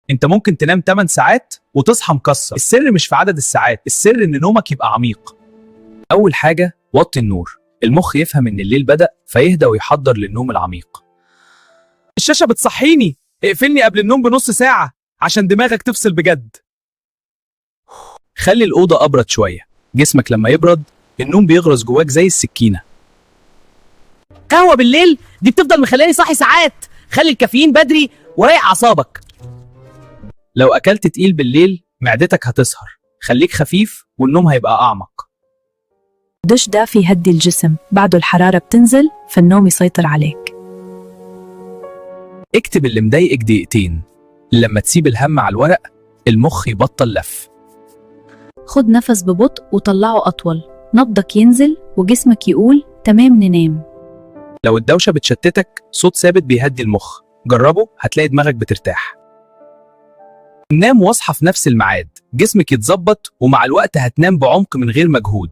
انت ممكن تنام 8 ساعات وتصحى مكسر. السر مش في عدد الساعات، السر ان نومك يبقى عميق. اول حاجة وطي النور. المخ يفهم ان الليل بدأ فيهدى ويحضر للنوم العميق. الشاشة بتصحيني، اقفلني قبل النوم بنص ساعة عشان دماغك تفصل بجد. خلي الأوضة أبرد شوية. جسمك لما يبرد النوم بيغرز جواك زي السكينة. قهوة بالليل دي بتفضل مخلاني صاحي ساعات. خلي الكافيين بدري وريح اعصابك. لو أكلت تقيل بالليل معدتك هتسهر. خليك خفيف والنوم هيبقى أعمق. دش دافي يهدي الجسم، بعده الحرارة بتنزل فالنوم يسيطر عليك. اكتب اللي مضايقك دقيقتين. لما تسيب الهم على الورق المخ يبطل لف. خد نفس ببطء وطلعه أطول، نبضك ينزل وجسمك يقول تمام ننام. لو الدوشة بتشتتك صوت ثابت بيهدي المخ. جربه هتلاقي دماغك بترتاح. نام واصحى في نفس الميعاد، جسمك يتظبط ومع الوقت هتنام بعمق من غير مجهود.